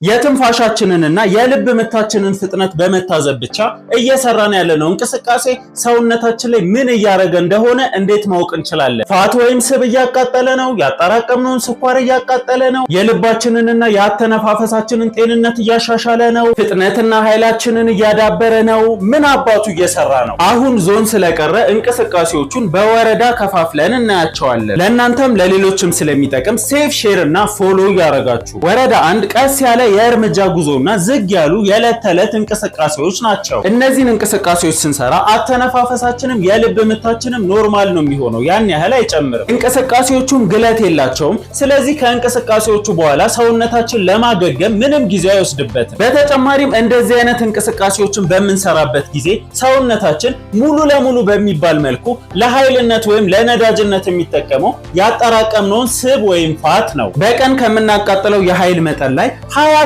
የትንፋሻችንንና የልብ ምታችንን ፍጥነት በመታዘብ ብቻ እየሰራን ያለነው እንቅስቃሴ ሰውነታችን ላይ ምን እያደረገ እንደሆነ እንዴት ማወቅ እንችላለን? Fat ወይም ስብ እያቃጠለ ነው? ያጠራቀምነውን ስኳር እያቃጠለ ነው? የልባችንንና የአተነፋፈሳችንን ጤንነት እያሻሻለ ነው? ፍጥነትና ኃይላችንን እያዳበረ ነው? ምን አባቱ እየሰራ ነው? አሁን ዞን ስለቀረ እንቅስቃሴዎቹን በወረዳ ከፋፍለን እናያቸዋለን። ለእናንተም ለሌሎችም ስለሚጠቅም save፣ share እና follow እያደረጋችሁ። ወረዳ 1 ቀስ ያለ የእርምጃ ጉዞና ዝግ ያሉ የዕለት ተዕለት እንቅስቃሴዎች ናቸው። እነዚህን እንቅስቃሴዎች ስንሰራ አተነፋፈሳችንም የልብ ምታችንም normal ነው የሚሆነው፣ ያን ያህል አይጨምርም። እንቅስቃሴዎቹም ግለት የላቸውም። ስለዚህ ከእንቅስቃሴዎቹ በኋላ ሰውነታችን ለማገገም ምንም ጊዜ አይወስድበትም። በተጨማሪም እንደዚህ አይነት እንቅስቃሴዎችን በምንሰራበት ጊዜ ሰውነታችን ሙሉ ለሙሉ በሚባል መልኩ ለኃይልነት ወይም ለነዳጅነት የሚጠቀመው ያጠራቀምነውን ስብ ወይም fat ነው። በቀን ከምናቃጥለው የኃይል መጠን ላይ 20%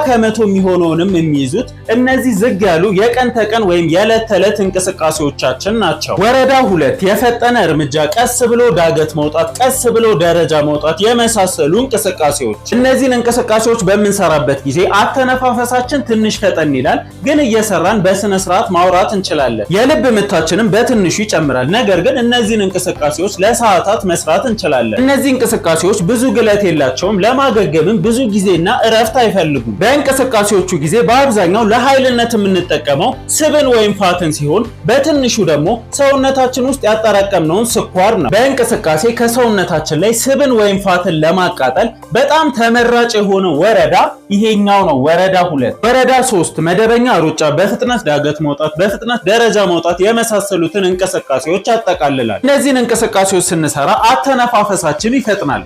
የሚሆነውንም የሚይዙት እነዚህ ዝግ ያሉ የቀን ተቀን ወይም የዕለት ተዕለት እንቅስቃሴዎቻችን ናቸው። ወረዳ 2 የፈጠነ እርምጃ፣ ቀስ ብሎ ዳገት መውጣት፣ ቀስ ብሎ ደረጃ መውጣት የመሳሰሉ እንቅስቃሴዎች። እነዚህን እንቅስቃሴዎች በምንሰራበት ጊዜ አተነፋፈሳችን ትንሽ ፈጠን ይላል፣ ግን እየሰራን በስነ ስርዓት ማውራት እንችላለን። የልብ ምታችንም በትንሹ ይጨምራል። ነገር ግን እነዚህን እንቅስቃሴዎች ለሰዓታት መስራት እንችላለን። እነዚህ እንቅስቃሴዎች ብዙ ግለት የላቸውም፣ ለማገገምም ብዙ ጊዜና እረፍት አይፈልጉም። በእንቅስቃሴዎቹ ጊዜ በአብዛኛው ለኃይልነት የምንጠቀመው ስብን ወይም fat ን ሲሆን በትንሹ ደግሞ ሰውነታችን ውስጥ ያጠራቀምነውን ስኳር ነው። በእንቅስቃሴ ከሰውነታችን ላይ ስብን ወይም fat ን ለማቃጠል በጣም ተመራጭ የሆነ ወረዳ ይሄኛው ነው፣ ወረዳ 2። ወረዳ 3 መደበኛ ሩጫ፣ በፍጥነት ዳገት መውጣት፣ በፍጥነት ደረጃ መውጣት የመሳሰሉትን እንቅስቃሴዎች ያጠቃልላል። እነዚህን እንቅስቃሴዎች ስንሰራ አተነፋፈሳችን ይፈጥናል።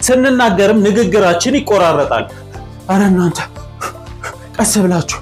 ስንናገርም ንግግራችን ይቆራረጣል። አረ እናንተ ቀስ ብላችሁ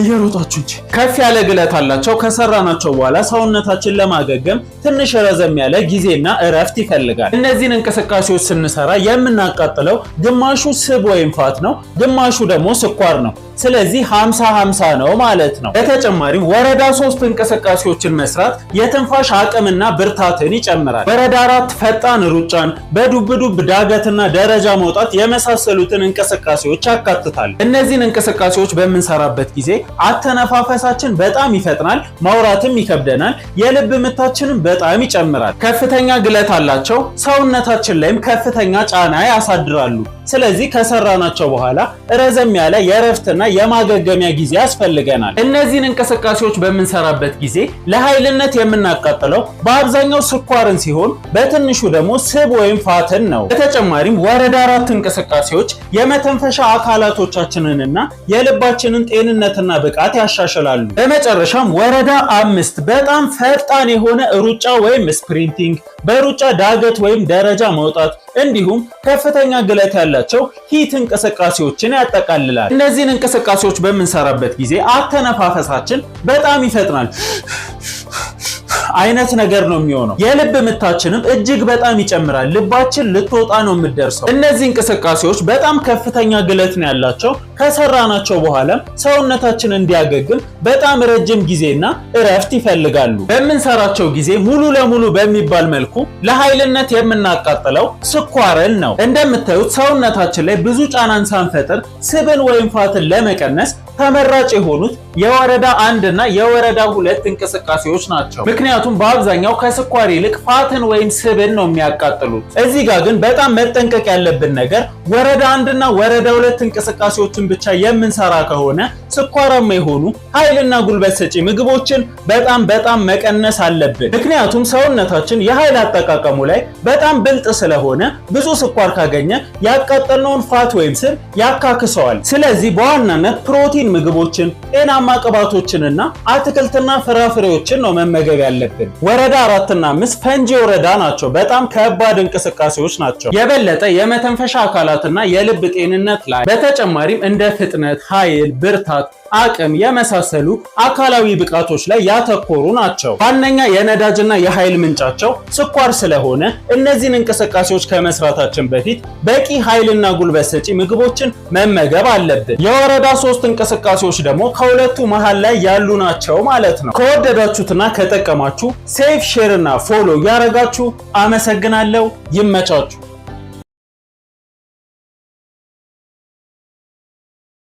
እየሮጣችሁ እንጂ። ከፍ ያለ ግለት አላቸው። ከሰራናቸው በኋላ ሰውነታችን ለማገገም ትንሽ ረዘም ያለ ጊዜና እረፍት ይፈልጋል። እነዚህን እንቅስቃሴዎች ስንሰራ የምናቃጥለው ግማሹ ስብ ወይም fat ነው፣ ግማሹ ደግሞ ስኳር ነው። ስለዚህ 50-50 ነው ማለት ነው። በተጨማሪም ወረዳ 3 እንቅስቃሴዎችን መስራት የትንፋሽ አቅምና ብርታትን ይጨምራል። ወረዳ 4 ፈጣን ሩጫን፣ በዱብ ዱብ ዳገትና ደረጃ መውጣት የመሳሰሉትን እንቅስቃሴዎች ያካትታል። እነዚህን እንቅስቃሴዎች በምንሰራበት ጊዜ አተነፋፈሳችን በጣም ይፈጥናል፣ ማውራትም ይከብደናል፣ የልብ ምታችንም በጣም ይጨምራል። ከፍተኛ ግለት አላቸው፣ ሰውነታችን ላይም ከፍተኛ ጫና ያሳድራሉ። ስለዚህ ከሰራናቸው በኋላ ረዘም ያለ የእረፍትና የማገገሚያ ጊዜ ያስፈልገናል። እነዚህን እንቅስቃሴዎች በምንሰራበት ጊዜ ለኃይልነት የምናቃጥለው በአብዛኛው ስኳርን ሲሆን በትንሹ ደግሞ ስብ ወይም fat ን ነው። በተጨማሪም ወረዳ 4 እንቅስቃሴዎች የመተንፈሻ አካላቶቻችንንና የልባችንን ጤንነትና ብቃት ያሻሽላሉ። በመጨረሻም ወረዳ 5 በጣም ፈጣን የሆነ ሩጫ ወይም sprinting፣ በሩጫ ዳገት ወይም ደረጃ መውጣት እንዲሁም ከፍተኛ ግለት ያላቸው HIIT እንቅስቃሴዎችን ያጠቃልላል። እነዚህን እንቅስቃሴዎች በምንሰራበት ጊዜ አተነፋፈሳችን በጣም ይፈጥናል አይነት ነገር ነው የሚሆነው። የልብ ምታችንም እጅግ በጣም ይጨምራል። ልባችን ልትወጣ ነው የምትደርሰው። እነዚህ እንቅስቃሴዎች በጣም ከፍተኛ ግለት ነው ያላቸው። ከሰራናቸው በኋላም ሰውነታችን እንዲያገግም በጣም ረጅም ጊዜና እረፍት ይፈልጋሉ። በምንሰራቸው ጊዜ ሙሉ ለሙሉ በሚባል መልኩ ለኃይልነት የምናቃጥለው ስኳርን ነው። እንደምታዩት ሰውነታችን ላይ ብዙ ጫናን ሳንፈጥር ስብን ወይም fat ን ለመቀነስ ተመራጭ የሆኑት የወረዳ 1 እና የወረዳ 2 እንቅስቃሴዎች ናቸው። ምክንያቱም በአብዛኛው ከስኳር ይልቅ fat ን ወይም ስብን ነው የሚያቃጥሉት። እዚህ ጋር ግን በጣም መጠንቀቅ ያለብን ነገር ወረዳ 1 እና ወረዳ 2 እንቅስቃሴዎችን ብቻ የምንሰራ ከሆነ ስኳራማ የሆኑ ኃይልና ጉልበት ሰጪ ምግቦችን በጣም በጣም መቀነስ አለብን። ምክንያቱም ሰውነታችን የኃይል አጠቃቀሙ ላይ በጣም ብልጥ ስለሆነ ብዙ ስኳር ካገኘ ያቃጠልነውን fat ወይም ስብ ያካክሰዋል። ስለዚህ በዋናነት ፕሮቲን ምግቦችን፣ ጤናማ ቅባቶችንና አትክልትና ፍራፍሬዎችን ነው መመገብ ያለብን። ወረዳ 4 እና 5 ፈንጂ ወረዳ ናቸው። በጣም ከባድ እንቅስቃሴዎች ናቸው። የበለጠ የመተንፈሻ አካላትና የልብ ጤንነት ላይ በተጨማሪም እንደ ፍጥነት፣ ኃይል፣ ብርታት፣ አቅም የመሳሰሉ አካላዊ ብቃቶች ላይ ያተኮሩ ናቸው። ዋነኛ የነዳጅና የኃይል ምንጫቸው ስኳር ስለሆነ እነዚህን እንቅስቃሴዎች ከመስራታችን በፊት በቂ ኃይልና ጉልበት ሰጪ ምግቦችን መመገብ አለብን። የወረዳ 3 እንቅስቃሴዎች ደግሞ ከሁለቱ መሃል ላይ ያሉ ናቸው ማለት ነው። ከወደዳችሁትና ከጠቀማችሁ save፣ share እና follow ያረጋችሁ አመሰግናለሁ። ይመቻችሁ።